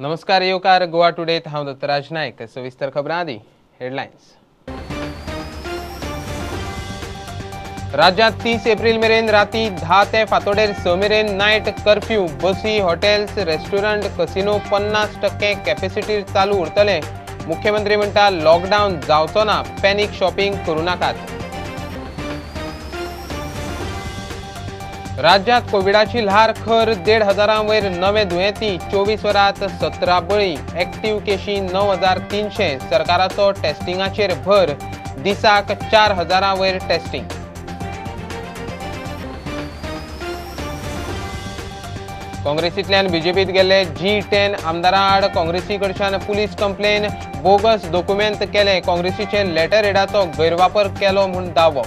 नमस्कार येवकार गोवा टुडेत हांव दत्तराज नायक. सविस्तर खबरां आदी हेडलायन्स. राज्यात 30 एप्रिल मेरेन राती 10 ते फांतोडेर 6 मेरेन नायट कर्फ्यू. बसी, हॉटेल्स, रेस्टॉरंट, कसिनो 50% कॅपॅसिटीर चालू उरतले. मुख्यमंत्री म्हणटा लॉकडावन जावचो ना, पॅनिक शॉपिंग करूं नाकात. राज्यात कोविडाची ल्हार खर, 1,500 वयर नवे दुयेंती, 24 वरांत 17 बळी, एक्टिव्ह केशी 9,300. सरकाराचो टेस्टिंगाचेर भर, दिसाक 4,000 वयर टेस्टिंग. काँग्रेसींतल्यान बीजेपीत गेल्ले G10 आमदारां आड काँग्रेसी कडच्यान पुलीस कंप्लेन. बोगस दोकुमेंत केले, काँग्रेसीचे लेटर हेडाचो गैरवापर केलो म्हूण दावो.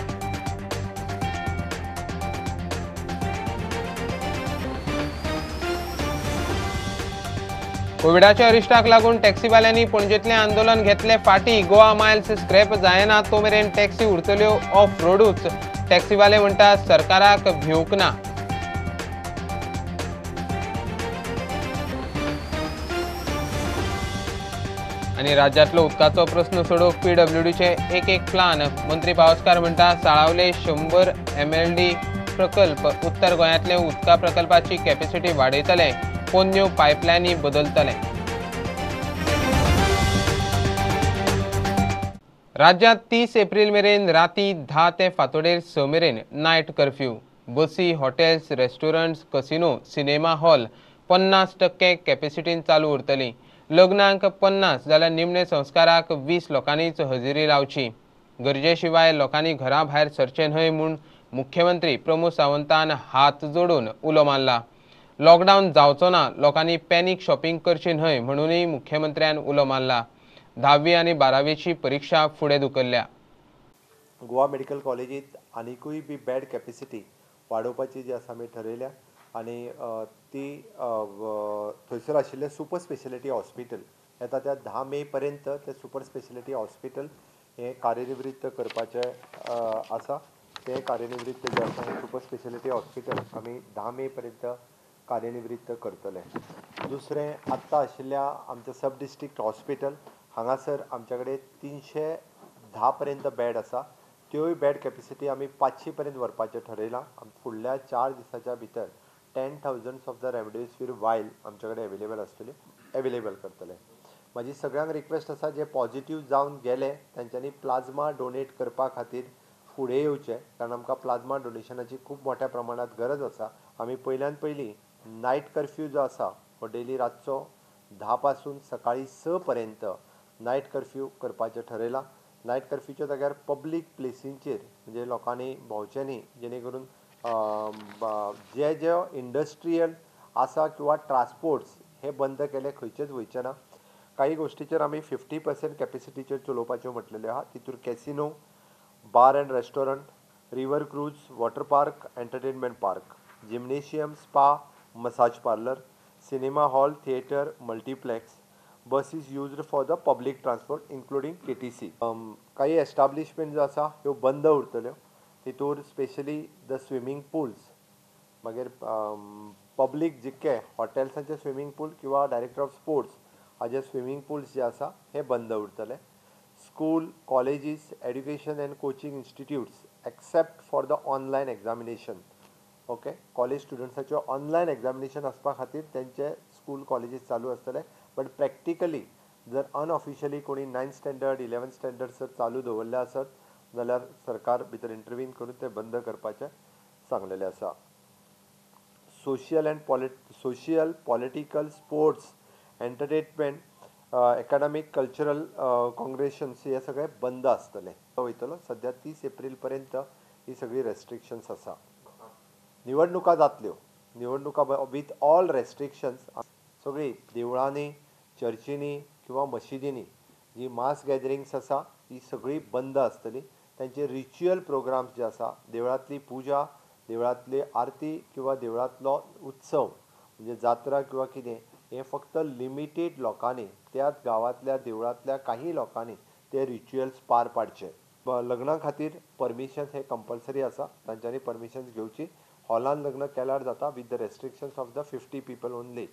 कोविडाच्या अरिश्टाक लागून टॅक्सीवाल्यांनी पणजेंतलें आंदोलन घेतलें फाटी. गोवा मायल्स स्क्रॅप जायना तो मेरेन टॅक्सी उरतल्यो ऑफ रोडूच. टॅक्सीवाले म्हणटा सरकाराक भिवंक ना. आनी राज्यांतलो उदकाचो प्रस्न सोडोवंक पीडब्ल्यूडीचे एक एक प्लान. मंत्री पावसकार म्हणटा साळावले 100 MLD प्रकल्प उत्तर गोंयांतले उदका प्रकल्पाची कॅपॅसिटी वाडयतले, पोन्न्यो पायपलायनी बदलतले. राज्यात 30 एप्रिल मेरेन राती 10 ते फांतोडेर 6 मेरेन नायट कर्फ्यू. बसी, hotels, restaurants, casino, cinema hall 50% कॅपॅसिटीन चालू उरतली. लग्नांक 50 जाल्यार निमणे संस्काराक 20 लोकांनीच हजेरी लावची. गरजे शिवाय लोकांनी घरा भायर सरचें न्हय म्हूण मुख्यमंत्री प्रमोद सावंतान हात जोडून उलो मारला. लॉकडावन जावचो ना, लोकांनी पॅनिक शॉपिंग करची न्हय म्हणूनय मुख्यमंत्र्यान उलो मारला. 10वी आनी 12वीची परिक्षा फुडें धुकल्ल्या. गोवा मेडिकल कॉलेजीत आनिकूय बी बेड कॅपेसिटी वाडोवपाची जी आसा आमी ठरयल्या आनी ती थंयसर आशिल्लें सुपर स्पेशलिटी हॉस्पिटल येता त्या 10 मे पर्यंत तें सुपर स्पेशलिटी हॉस्पिटल हें कार्यनिवृत्त करपाचें आसा. तें कार्यनिवृत्त जें आसा हें सुपर स्पेशलिटी हॉस्पिटल आमी 10 मे पर्यंत कार्यनिवृत्त करतले. दुसरें, आत्तां आशिल्ल्या आमच्या सब डिस्ट्रिक्ट हॉस्पिटल हांगासर आमच्या कडेन 310 पर्यंत बेड आसा. त्योय बेड कॅपेसिटी आमी 500 पर्यंत व्हरपाचें ठरयलां. फुडल्या 4 दिसाच्या भितर 10,000 ऑफ the remdesivir वायल आमच्या कडेन एवेलेबल आसतली, एवेलेबल करतले. म्हाजी सगळ्यांक रिक्वेस्ट आसा, जे पॉझिटीव जावन गेले तांच्यांनी प्लाझ्मा डोनेट करपा खातीर फुडें येवचें, कारण आमकां प्लाझ्मा डोनेशनाची खूब मोठ्या प्रमाणांत गरज आसा. आमी पयल्यान पयलीं नायट कर्फ्यू जो आसा हो डेली रातचो 10 पासून सकाळीं 6 पर्यंत नायट कर्फ्यू करपाचें ठरयलां. नायट कर्फ्यूच्या जाग्यार पब्लीक प्लेसींचेर म्हणजे लोकांनी भोंवचें न्ही, जेणे करून जे जे इंडस्ट्रियल आसा किंवा ट्रान्सपोर्ट्स हे बंद केले, खंयचेच वयचे ना. काही गोश्टीचेर आमी 50% कॅपेसिटीचेर चलोवपाच्यो म्हटलेल्यो आहा. तितूर casino, bar and restaurant, river cruise, water park, entertainment park, gymnasium, spa, massage parlour, cinema hall, theatre, multiplex, buses used for the public transport including KTC. काही एस्टाब्लिशमेंट जो आसा ह्यो बंद उरतल्यो. तितूर स्पेशली the swimming पुल्स, मागीर public जितके हॉटेल्सांचे swimming पूल किंवा डायरेक्टर ऑफ स्पोर्ट्स हाजे स्विमींग पुल्स जे आसा हे बंद उरतले. School, colleges, education and coaching institutes except for the online examination. Okay, college स्टुडंट्साच्यो online examination आसपा खातीर तेंचे स्कूल कॉलेजीस चालू आसतले, बट प्रॅक्टिकली जर अनऑफिशियली कोणी 9th standard, 11th standard जर चालू दवरले आसत जाल्यार सरकार भितर इंटरवीन करून ते बंद करपाचें सांगलेलें आसा. Social and social, political, sports, entertainment, academic, cultural congregations हे सगळे बंद आसतले वयतलो. सद्या 30 एप्रिल पर्यंत ही सगळी रेस्ट्रिक्शन्स आसा. निवडणुका जातल्यो, निवडणुका विथ ऑल रेस्ट्रिक्शन्स. सगळीं देवळांनी, चर्चींनी किंवा मशिदींनी जी मास गॅदरिंग्स आसा ती सगळी बंद आसतली. तांचे रिच्युअल प्रोग्राम्स जे आसा, देवळांतली पुजा, देवळांतली आरती किंवा देवळांतलो उत्सव म्हणजे जात्रा किंवा कितें, हें फक्त लिमिटेड लोकांनी, त्याच गांवांतल्या देवळांतल्या काही लोकांनी ते रिच्युअल्स पार पाडचे. लग्ना खातीर परमिशन्स हे कंपल्सरी आसा, तांच्यांनी परमिशन्स घेवची. हॉलान लग्न केल्यार जाता with the restrictions of the 50 people only.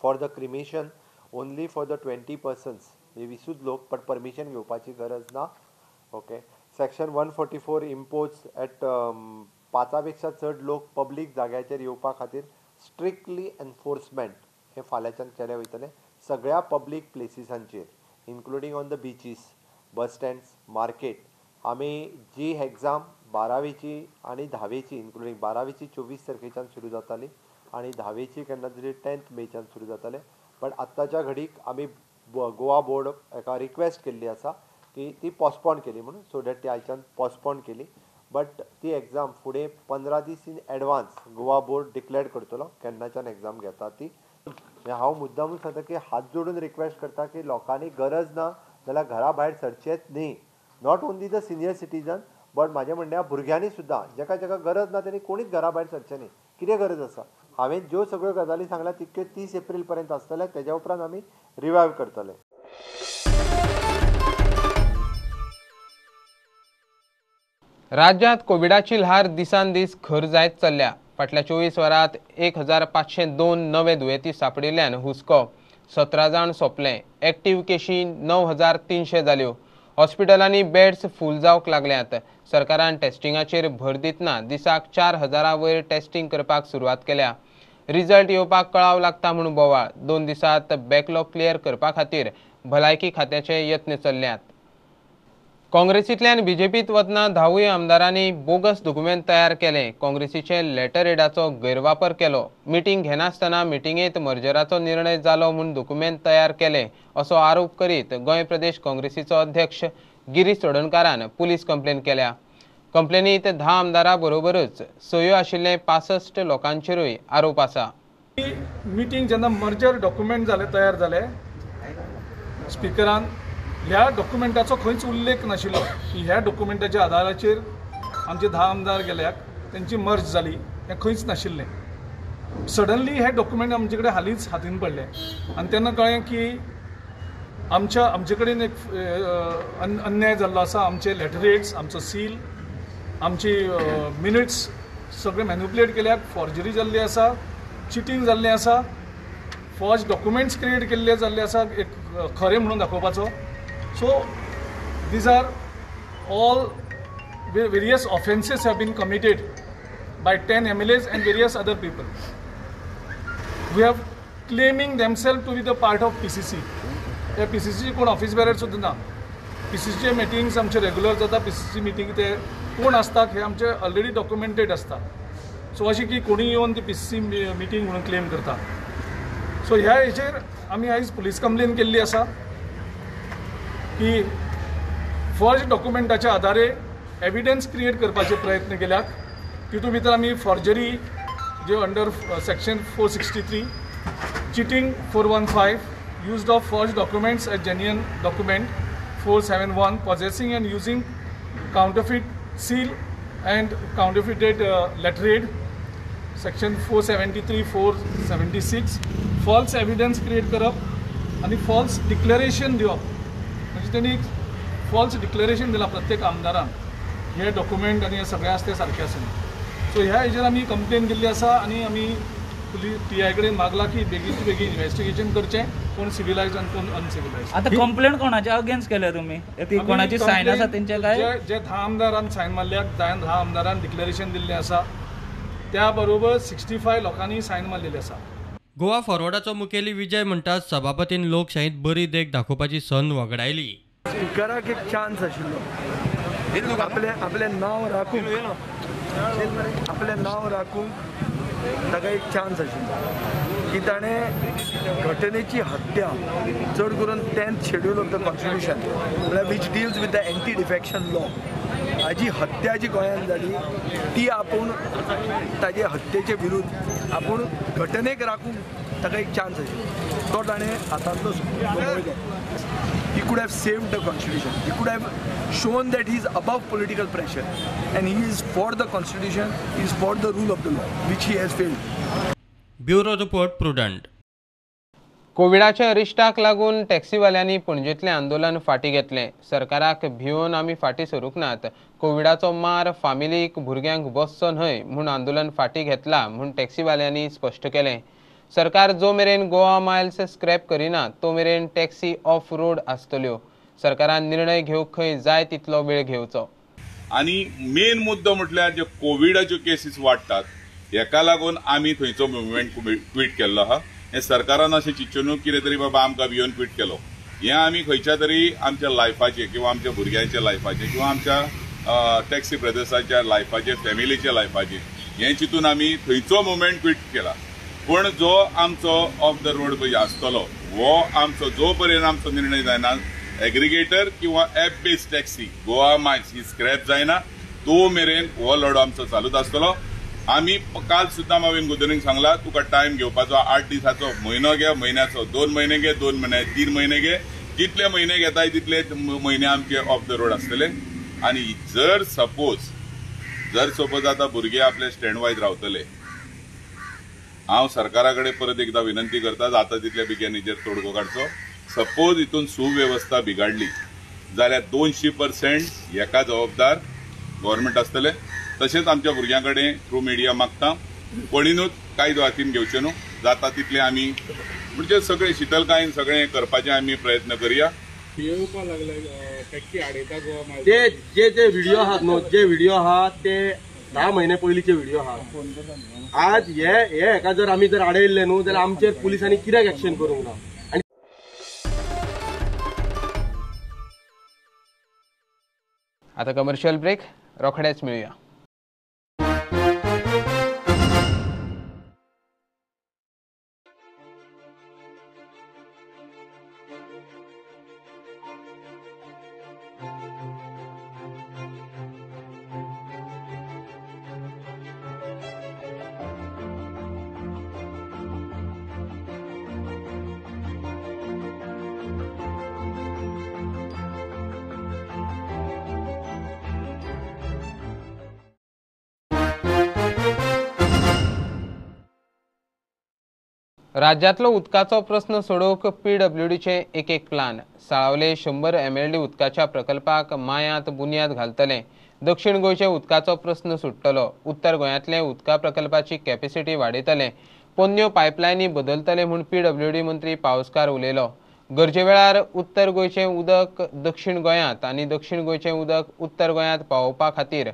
For the cremation only for the 20 persons, म्हणजे 20 लोक, पण परमिशन घेवपाची गरज ना. Okay, section 144 impose at 5 पेक्षा चड लोक पब्लीक जाग्याचेर येवपा खातीर स्ट्रिक्टली एनफोर्समेंट हें फाल्यांच्यान केलें वयतलें सगळ्या public प्लेसिसांचेर, including on the beaches, bus stands, market. आमी जी एग्जाम 12वेची आनी 10वेची, इन्क्लुडींग 12वेची 24 तारखेच्यान सुरू जाताली आनी 10वेची केन्ना तरी 10 मेच्यान सुरू जाताले, बट आत्ताच्या घडीक आमी गोवा बोर्ड एका रिक्वेस्ट केल्ली आसा की ती पोस्टपोन केली म्हणून, सो that ती आयच्यान पोस्टपोन केली, बट ती एग्जाम फुडें 15 दीस in advance Goa board declare करतलो केन्नाच्यान एग्जाम घेता ती. हांव मुद्दामून सांगता की हात जोडून रिक्वेस्ट करता की लोकांनी गरज ना जाल्यार घरा भायर सरचेंच न्ही. Not only the senior citizen but म्हाजें म्हणणें भुरग्यांनी सुद्दां, जेका जेका गरज ना तेणी कोणीच घरा भायर सरचें न्ही. कितें गरज आसा? हांवें ज्यो सगळ्यो गजाली सांगल्या तितक्यो 30 एप्रील पर्यंत आसतले, तेज्या उपरांत आमी रिवायव करतले. राज्यांत कोविडाची ल्हार दिसान दीस खर जायत चल्ल्या. फाटल्या 24 वरांत 1502 नवे दुयेंती सांपडिल्ल्यान हुस्को. 17 जाण सोंपले. एक्टीव केशी 9300 जाल्यो. हॉस्पिटलांनी बेड्स फूल जावंक लागल्यात. सरकारान टेस्टिंगाचेर भर दितना दिसाक 4000 वयर टेस्टिंग करपाक सुरवात केल्या. रिजल्ट येवपाक कळाव लागता म्हूण बोवाळ. 2 दिसांत बॅकलॉग क्लियर करपा खातीर भलायकी खात्याचे यत्न चल्ल्यात. काँग्रेसींतल्यान बीजेपीत वतना 10वूय आमदारांनी बोगस दुकुमेंत तयार केले. काँग्रेसीचे लेटर हेडाचो गैरवापर केलो. मिटींग घेनासतना मिटिंगेंत मर्जराचो निर्णय जालो म्हूण दुकुमेंत तयार केले असो आरोप करीत गोंय प्रदेश काँग्रेसीचो अध्यक्ष गिरीश चोडणकारान पुलीस कंप्लेन केल्या. कंप्लेनीत 10 आमदारां बरोबरच सयो आशिल्ले 65 लोकांचेरूय आरोप आसा. मिटींग जेन्ना मर्जर डॉक्युमेंट जाले तयार जाले, स्पिकरान ह्या डॉक्युमेंटाचो खंयच उल्लेख नाशिल्लो की ह्या डॉक्युमेंटाच्या आदाराचेर आमचे 10 आमदार गेल्याक तेंची मर्ज जाली, हें खंयच नाशिल्लें. सडनली हे डॉक्युमेंट आमचे कडेन हालींच हातीन पडले आनी तेन्ना कळ्ळें की आमचे कडेन एक अन्याय जाल्लो आसा. आमचे लेटरेट्स, आमचो सील, आमची मिनिट्स सगळे मॅन्युपुलेट केल्यात, फॉर्जरी जाल्ली आसा, चिटींग जाल्लें आसा, फॉर्ज डॉक्युमेंट्स क्रिएट केल्ले जाल्ले आसा एक खरें म्हणून दाखोवपाचो. So these are all various offences have been committed by 10 MLAs and various other people. We have claiming themselves to be the part of PCC. त्या PCC कोण ऑफिस बेरर सुद्दां ना. PCC meetings आमचे रेगुलर जाता. PCC meeting ते कोण आसतात हे आमचे ऑलरेडी डॉक्युमेंटेड आसता. सो अशें की कोणी येवन ती PCC meeting म्हणून क्लेम करता. सो ह्या हेचेर आमी आयज पुलीस कंप्लेन केल्ली आसा की फॉर्ज डॉक्युमेंटाच्या आधारे एविडन्स क्रिएट करपाचे प्रयत्न केल्यात. तितून भितर आमी forgery J under section 463, cheating 415, used of forge documents as genuine document 471, possessing and using counterfeit seal and counterfeited letterhead section 473, 476, false evidence create करप आनी फॉल्स डिक्लेरेशन दिवप. म्हणजे तेणी फॉल्स डिक्लेरेशन दिलां प्रत्येक आमदारान हे डॉक्युमेंट आनी हे सगळें आसा तें सारकें आसा. सो ह्या हेजेर आमी कंप्लेन केल्ली आसा आनी आमी पुलीस टीआय कडेन मागला की बेगीन बेगीन इन्वेस्टिगेशन करचें, कोण सिविलायज आनी कोण अनसिविलायज. आतां कंप्लेन कोणाच्या अगेन्स्ट केल्या तुमी? ती कोणाची सायन आसा तेंचे काय? जे 10 आमदारान सायन मारल्या, 10 आमदारान डिक्लेरेशन दिल्लें आसा, त्या बरोबर 65 लोकांनी सायन मारलेली आसा. गोवा फॉरवर्डाचो मुखेली विजय म्हणटा सभापतीन लोकशाहीत बरी देख दाखोवपाची संद वगडायली. स्पिकराक एक चान्स आशिल्लो आपलें आपलें नांव राखूंक, आपलें नांव राखूंक ताका एक चान्स आशिल्लो की ताणें घटनेची हत्या चड करून 10th schedule of the constitution म्हळ्यार which deals with the anti defection law हाजी हत्या जी गोंयांत जाली ती आपूण ताजे हत्येचे विरुद्ध आपूण घटनेक राखूंक ताका एक चान्स आशिल्लो, तो ताणें हातांतलो गमयलो. He could have saved the constitution. He could have shown that he is above political pressure and he is for the constitution, he is for the rule of the law, which he has failed. Bureau report, Prudent. कोविडाच्या अरिश्टाक लागून टॅक्सीवाल्यांनी पणजेंतलें आंदोलन फाटीं घेतलें. सरकाराक भिवन आमी फाटीं सरूंक नात. कोविडाचो मार फामिलीक भुरग्यांक बसचो न्हय म्हूण आंदोलन फाटीं घेतलां म्हूण टॅक्सीवाल्यांनी स्पश्ट केलें. सरकार जो मेरेन गोवा मायल्स स्क्रॅप करिना तो मेरेन टॅक्सी ऑफ रोड आसतल्यो. सरकारान निर्णय घेवंक खंय जाय तितलो वेळ घेवचो. आनी मेन मुद्दो म्हटल्यार जे कोविडाच्यो केसीस वाडटात हेका लागून आमी थंयचो मुवमेंट क्विट केल्लो आहा. हें सरकारान अशें चिंतचें न्हू कितें तरी बाबा आमकां भियोन क्विट केलो. हें आमी खंयच्या तरी आमच्या लायफाचेर किंवा आमच्या भुरग्यांच्या लायफाचेर किंवा आमच्या टॅक्सी ब्रदर्साच्या लायफाचेर, फॅमिलीच्या लायफाचेर हें चिंतून आमी थंयचो मुवमेंट क्विट केला. पूण जो आमचो ऑफ the road पळय आसतलो हो आमचो जो पर्यंत आमचो निर्णय जायना एग्रिगेटर किंवा app based taxi Goa Miles ही स्क्रॅप जायना तो मेरेन हो लढो आमचो चालूच आसतलो. आमी काल सुद्दां माविन गुदिन्होक सांगला तुका टायम घेवपाचो 8 दिसाचो, म्हयनो घे, म्हयन्याचो 2 म्हयने घे, 2 म्हयने 3 म्हयने घे, जितले म्हयने घेताय तितले म्हयने आमचे ऑफ the road आसतले. आनी जर सपोज आतां भुरगे आपले स्टँड वायज रावतले, हांव सरकारा कडेन परत एकदां विनंती करता जाता तितले बेगीन हेजेर तोडगो काडचो. सपोज हितून सुवेवस्था बिगाडली जाल्यार 200% हेका जबाबदार गव्हर्मेंट आसतले. तशेंच आमच्या भुरग्यां कडेन थ्रू मिडिया मागता कोणीनूच कायदो हातीन घेवचें न्हू, जाता तितलें आमी म्हणजे सगळें शितलकायेन सगळें करपाचें आमी प्रयत्न करया. ते जे जे व्हिडिओ आहात न्हू, जे व्हिडिओ आहात ते 10 म्हयने पयलींचे व्हिडिओ आहात. आज हे हेका जर आमी जर आडयल्ले न्हू जाल्यार आमचेर पुलिसांनी कित्याक एक्शन करूंक ना. आता कमर्शियल ब्रेक, रोखडेच मेळुया. राज्यांतलो उदकाचो प्रस्न सोडोवंक पीडब्ल्यूडीचे एक एक प्लान. साळावले 100 MLD उदकाच्या प्रकल्पाक मायांत बुन्याद घालतले. दक्षिण गोंयचे उदकाचो प्रस्न सुट्टलो. उत्तर गोंयांतले उदका प्रकल्पाची कॅपेसिटी वाडयतले. पोन्न्यो पायपलायनी बदलतले म्हूण पीडब्ल्यूडी मंत्री पावसकार उलयलो. गरजे वेळार उत्तर गोंयचें उदक दक्षिण गोंयांत आनी दक्षिण गोंयचें उदक उत्तर गोंयांत पावोवपा खातीर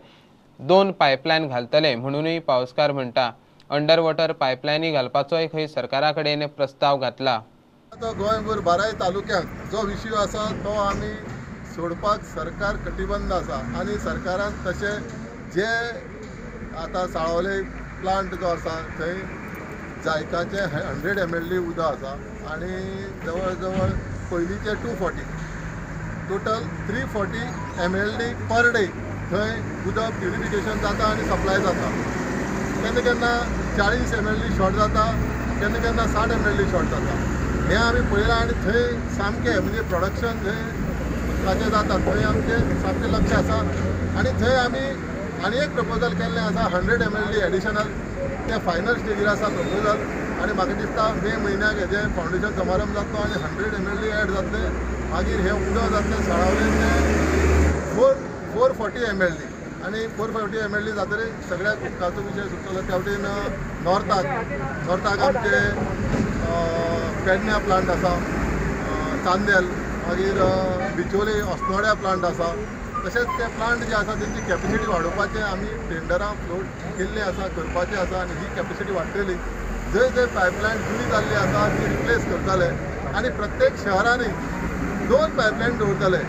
2 पायपलायन घालतले म्हणूनय पावसकार म्हणटा. अंडर वॉटर पायपलायनी घालपाचोय खंय सरकारा कडेन प्रस्ताव घातला. आतां गोंयभर 12 तालुक्यांक जो विशय आसा तो आमी सोडपाक सरकार कटिबंद आसा आनी सरकारान तशें जे आतां साळावले प्लांट जो आसा थंय जायकाचे 100 MLD उदक आसा आनी जवळ जवळ पयलींचे 240, टोटल 340 MLD per day थंय उदक प्युरिफिकेशन जाता आनी सप्लाय जाता. केन्ना केन्ना 40 MLD short जाता, केन्ना केन्ना 60 MLD short जाता. हें आमी पळयलां आनी थंय सामकें म्हणजे प्रोडक्शन जंय उदकाचें जाता थंय आमचें सामकें लक्ष आसा आनी थंय आमी आनी एक प्रपोजल केल्लें आसा 100 MLD additional, तें फायनल स्टेजीर आसा प्रपोजल आनी म्हाका दिसता मे म्हयन्याक हेजें फावंडेशन समारंभ जातलो आनी 100 MLD add जातलें. मागीर हें उदक जातलें साळावलें तें 440 MLD आनी 440 MLD जातकीर सगळ्याक उदकाचो विशय सुट्टलो. त्या वटेन नॉर्थाक आमचे पेडण्या प्लांट आसा, चांदेल, मागीर बिचोले अस्नोड्या प्लांट आसा. तशेंच ते प्लांट जे आसा तेंची कॅपेसिटी वाडोवपाचें आमी टेंडरां फ्लोट केल्ली आसा, करपाचें आसा आनी ही कॅपेसिटी वाडटली. जंय जंय पायपलायन जुनी जाल्ली आसा ती रिप्लेस करतले आनी प्रत्येक शहरांनी 2 पायपलायन दवरतले.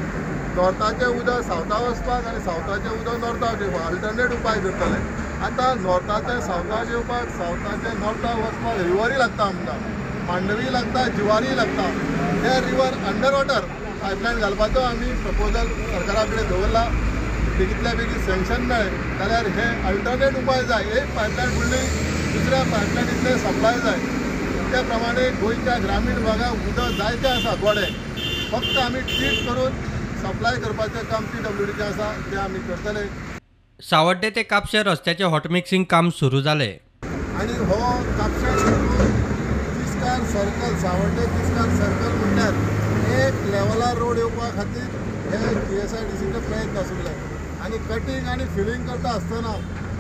नॉर्थाचें उदक सावथा वचपाक आनी सावथाचें उदक नॉर्थाक येवपाक अल्टरनेट उपाय करतले. आतां नॉर्थाचें सावथाक येवपाक, सावथाचें नॉर्थाक वचपाक रिवरी लागता आमकां, मांडवी लागता, जिवारी लागता. ते रिवर अंडर वॉटर पायपलायन घालपाचो आमी प्रपोजल सरकारा कडेन दवरला. बेगींतल्या बेगीन सँक्शन मेळ्ळें जाल्यार हे अल्टरनेट उपाय जाय. एक पायपलायन बुडली दुसऱ्या पायपलायनींतलें सप्लाय जाय. त्या प्रमाणे गोंयच्या ग्रामीण भागाक उदक जायतें आसा गोडें, फक्त आमी ट्रीट करून सप्लाय करपाचें काम पीडब्ल्यूडीचें आसा तें आमी करतले. सावड्डे ते कापशें रस्त्याचें हॉटमिक्सिंग काम सुरू जालें आनी हो कापशें तिस्कार सर्कल, सावड्डे तिस्कार सर्कल म्हणल्यार एक लेवलार रोड येवपा खातीर हे GSIDCचे प्रयत्न आशिल्ले आनी कटींग आनी फिलिंग करता आसतना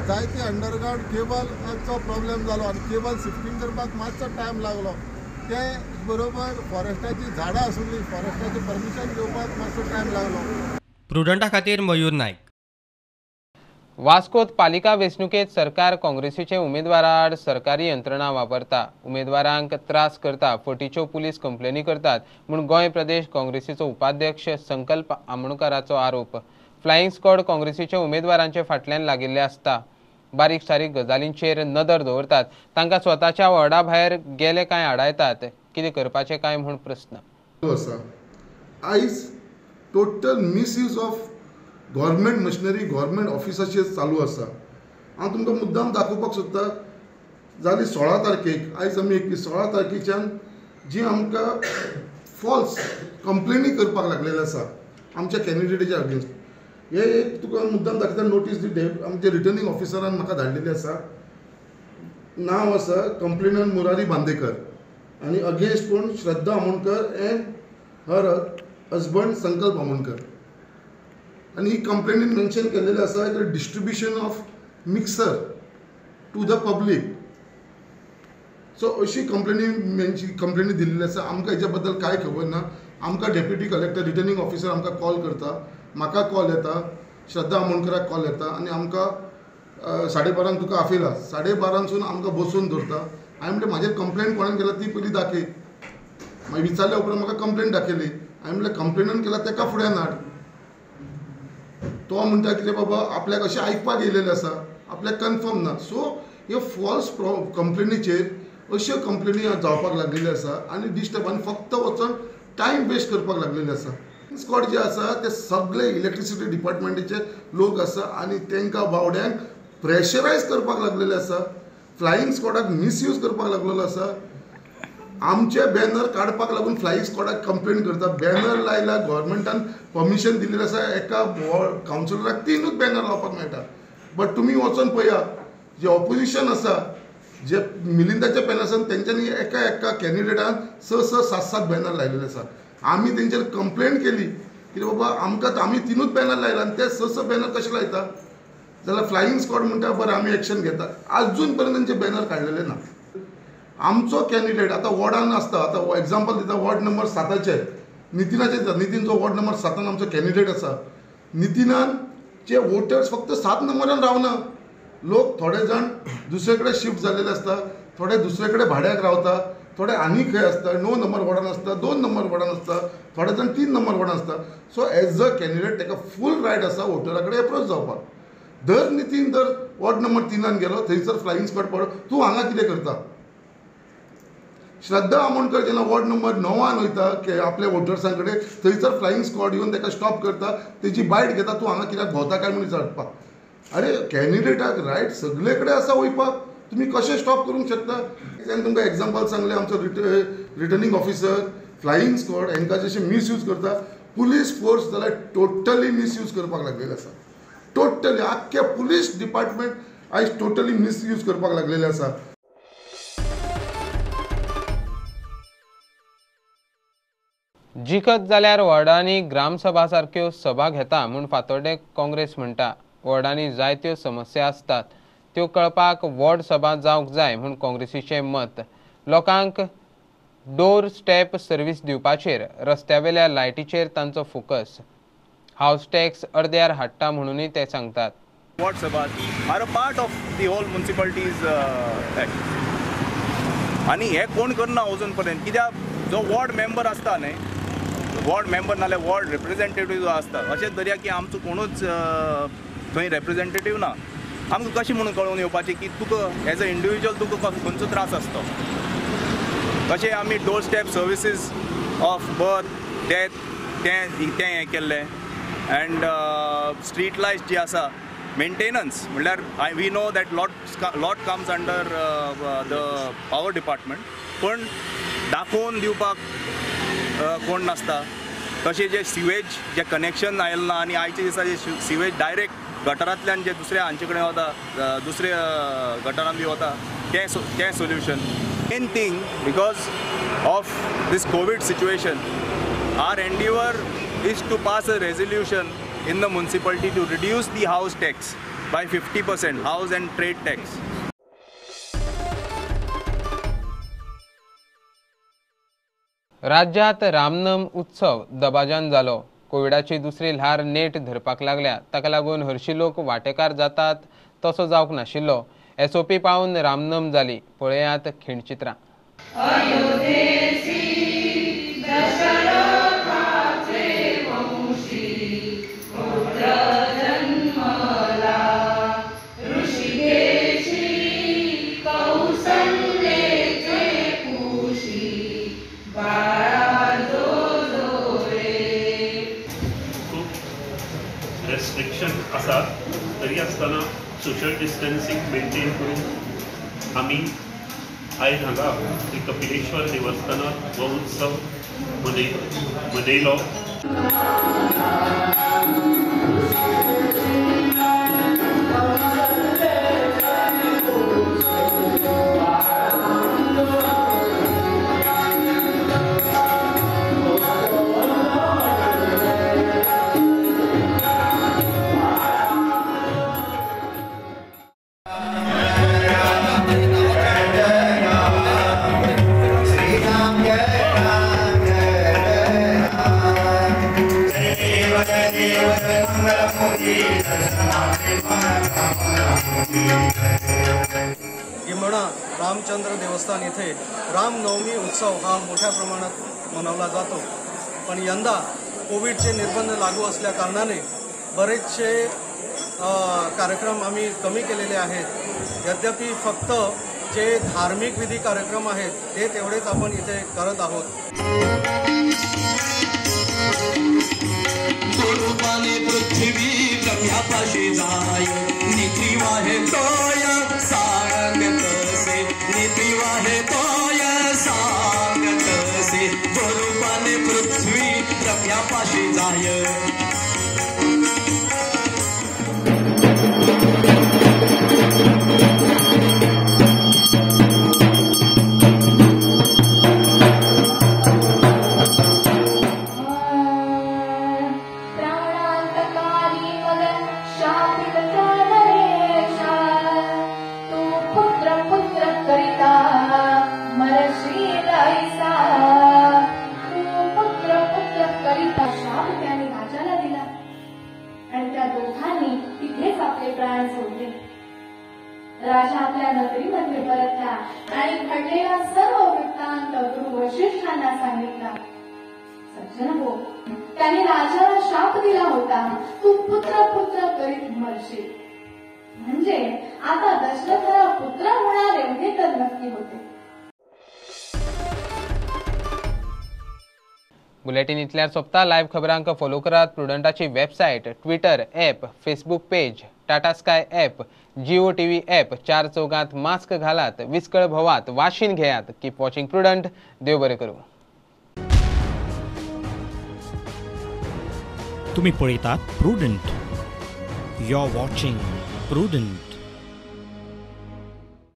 जायते अंडरग्रावंड केबलाचो प्रॉब्लेम जालो आनी केबल शिफ्टींग करपाक मातसो टायम लागलो. ते बरोबर फॉरेस्टाची झाडां आसली, फॉरेस्टाचें परमिशन घेवपाक मातसो टायम लागलो. प्रुडंटा खातीर मयूर नायक. वास्कोत पालिका वेंचणुकेंत सरकार काँग्रेसीचे उमेदवारा आड सरकारी यंत्रणा वापरता, उमेदवारांक त्रास करता, फटीच्यो पुलीस कंप्लेनी करतात म्हूण गोंय प्रदेश काँग्रेसीचो उपाध्यक्ष संकल्प आमोणकाराचो आरोप. फ्लायिंग स्क्वॉड काँग्रेसीच्या उमेदवारांचे फाटल्यान लागिल्ले आसता, बारीक सारीक गजालींचेर नदर दवरतात, तांकां स्वताच्या वॉर्डा भायर गेले काय आडायतात, कितें करपाचें काय म्हूण प्रस्न आसा. आयज total misuse of government machinery government ऑफिसाचेर चालू आसा. हांव तुमकां मुद्दाम दाखोवपाक सोदता. जाली 16 तारखेक, आयज आमी 21, 16 तारखेच्यान जी आमकां फॉल्स कंप्लेनी करपाक लागलेले आसा आमच्या कॅन्डिडेटीच्या अगेन्स्ट. हे एक तुका मुद्दाम दाखयता नोटीस दी आमच्या रिटर्निंग ऑफिसरान म्हाका धाडलेली आसा. नांव आसा कंप्लेनंट मुरारी बांदेकर आनी अगेन्स्ट कोण Shraddha Amonkar and her husband Sankalp Amonkar. आनी ही कंप्लेनीन मेन्शन केल्लेलें आसा की distribution of mixer to the public. So अशी कंप्लेनी दिल्ली आसा. आमकां हेच्या बद्दल कांय खबर ना. आमकां डेप्युटी कलेक्टर रिटर्निंग ऑफिसर आमकां कॉल करता, म्हाका कॉल येता, श्रद्धा आमोणकराक कॉल येता आनी आमकां 12:30 तुका आपयला. 12:30 आमकां बसोवन दवरता. हांवें म्हणलें म्हाजेर कंप्लेन कोणान केला ती पयली दाखय. मागीर विचारल्या उपरांत म्हाका कंप्लेन दाखयली. हांवें म्हणलें कंप्लेनान केला तेका फुड्यान हाड. तो म्हणटा कितें बाबा आपल्याक अशें आयकपाक येयलेलें आसा, आपल्याक कन्फर्म ना. सो ह्यो फॉल्स कंप्लेनीचेर अश्यो कंप्लेनी जावपाक लागलेल्यो आसा आनी डिस्टर्ब आनी फक्त वचोन टायम वेस्ट करपाक लागलेले आसा. स्क्वॉड जे आसा ते सगळे इलेक्ट्रिसिटी डिपार्टमेंटाचे लोक आसा आनी तांकां बावड्यांक प्रेशरायज करपाक लागलेले आसा. फ्लायिंग स्क्वॉडाक मिसयूज करपाक लागलेलो आसा. आमचे बॅनर काडपाक लागून फ्लायिंग स्क्वॉडाक कंप्लेन करता. बॅनर लायला गव्हर्मेंटान परमिशन दिल्लें आसा एका कावन्सिलराक 3 बॅनर लावपाक मेळटा. बट तुमी वचोन पळया जे ऑपोजिशन आसा, जे मिलिंदाचे पॅनल आसा तेंच्यांनी एका एका कॅन्डिडेटान 6 6 7 7 बॅनर लायलेले आसा. आमी तेंचेर कंप्लेन केली की बाबा आमकां आमी 3 बॅनर लायला आनी ते 6 6 बॅनर कशे लायता. जाल्यार फ्लायिंग स्क्वॉड म्हणटा बरें आमी एक्शन घेता. आजून पर्यंत तेंचे बॅनर काडलेले ना. आमचो कॅन्डिडेट आतां वॉर्डान आसता. आतां एग्जाम्पल दिता वॉर्ड नंबर 7 नितीनाचे दिता. नितीनचो वॉर्ड नंबर 7 आमचो कॅन्डिडेट आसा. नितीनान चे वोटर्स फक्त 7 नंबरान रावना, लोक थोडे जाण दुसरे कडेन शिफ्ट जाल्लेले आसता, थोडे दुसरे कडेन भाड्याक रावता, थोडे आनी खंय आसता, 9 नंबर वॉर्डान आसता, 2 नंबर वॉर्डान आसता, थोडे जाण 3 नंबर वॉर्डान आसता. सो एज अ कॅन्डिडेट ताका फूल रायट आसा वोटरा कडेन एप्रोच जावपाक. दर नितीन जर वॉर्ड नंबर 3 गेलो थंयसर फ्लायिंग स्क्वॉड पडलो, तूं हांगा कितें करता. श्रद्धा आमोणकर जेन्ना वॉर्ड नंबर 9 वयता आपल्या वोटर्सां कडेन थंयसर फ्लायिंग स्क्वॉड येवन ताका स्टॉप करता, तेजी बायट घेता, तूं हांगा कित्याक भोंवता काय म्हूण विचारपाक. अरे कॅन्डिडेटाक रायट सगळे कडेन आसा वयपाक, तुमी कशें स्टॉप करूंक शकता. आनी तुमकां एग्जाम्पल सांगलें आमचो रिटर्निंग ऑफिसर फ्लायिंग स्क्वॉड हांकां जशें मिसयूज करता, पुलीस फोर्स जाल्यार टोटली मिसयूज करपाक लागलेले आसा. टोटली आख्खे पुलीस डिपार्टमेंट आयज टोटली मिसयूज करपाक लागलेले आसा. जिखत जाल्यार वॉर्डांनी ग्रामसभा सारक्यो सभा घेता म्हूण फातोर्डे काँग्रेस म्हणटा. वॉर्डांनी जायत्यो समस्या आसतात त्यो कळपाक वॉर्ड सभा जावंक जाय म्हूण काँग्रेसीचें मत. लोकांक डोर स्टेप सर्वीस दिवपाचेर, रस्त्यावेल्या लायटीचेर तांचो फोकस. हावस टॅक्स अर्द्यार हाडटा म्हणूनय ते सांगतात. वॉर्ड सभा are a part of the whole municipalities act. आनी हें कोण करना अजून पर्यंत, कित्याक जो वॉर्ड मेंबर आसता न्ही, वॉर्ड मेंबर नाल्यार वॉर्ड रिप्रेझेंटेटीव जो आसता, अशें धरया की आमचो कोणूच थंय रिप्रेझेंटेटीव ना, आमकां कशें म्हणून कळोवन येवपाचें की तुका एज अ इंडिविज्युअल तुका खंयचो त्रास आसता. तशें आमी door step services of birth death तें तें हें केल्लें. एंड स्ट्रीट लायट्स जी आसा मेंटेनन्स म्हणल्यार we know that lot comes under the power department, पण दाखोवन दिवपाक कोण नासता. तशें जे सिवेज जे कनेक्शन आयलें ना आनी आयच्या दिसा जे सिवेज डायरेक्ट गटरांतल्यान जे दुसऱ्या हांचे कडेन वता, दुसऱ्या गटरान बी वता, तें solution. Main thing because of this COVID situation our endeavour is to pass a resolution in the municipality to reduce the house tax. by 50% house and trade tax. राज्यात रामनम उत्सव दबाजान जालो. कोविडाची दुसरी ल्हार नेट धरपाक लागल्या, ताका लागून हरशी लोक वांटेकार जातात तसो जावंक नाशिल्लो. एसओपी पाळून रामनम जाली. पळयात खिणचित्रां. रेस्ट्रिक्शन आसा तरी आसतना सोशल डिस्टन्सिंग मेंटेन करून आमी आयज हांगा श्री कपिलेश्वर देवस्थानात हो उत्सव मनयलो. गिंबणा रामचंद्र देवस्थान येथे रामनवमी उत्सव हा मोठ्या प्रमाणात मनवला जातो, पण यंदा कोविडचे निर्बंध लागू असल्या कारणाने बरेचसे कार्यक्रम आम्ही कमी केलेले आहेत. यद्यपि फक्त जे धार्मिक विधी कार्यक्रम आहेत ते तेवढेच आपण इथे करत आहोत. पृथ्वी ब्रह्म्यापाशी जाय नित्री वाहे तोय सांगतसे, नित्री वाहे तोय सांगतसे, स्वरूपाने पृथ्वी ब्रह्म्यापाशी जाय. राजा आपल्या नगरीमध्ये परतला आणि घडलेला सर्व वृत्तांत गुरु वशिष्ठांना सांगितला. सज्जन हो, त्याने राजाला शाप दिला होता, तू पुत्र पुत्र करीत मरशील. म्हणजे आता दशरथाला पुत्र होणार एवढे तर नक्की होते. बुलेटिन इतल्यार सोंपता. लायव्ह खबरांक फॉलो करात प्रुडंटाची website, Twitter app, Facebook page, Tata Sky app, Jio TV app. चार चौगात मास्क घालात, विस्कळ भोवात, वाशीन घेयात. Keep watching Prudent. देव बरें करूं. तुम्ही पळयतात Prudent. You are watching Prudent.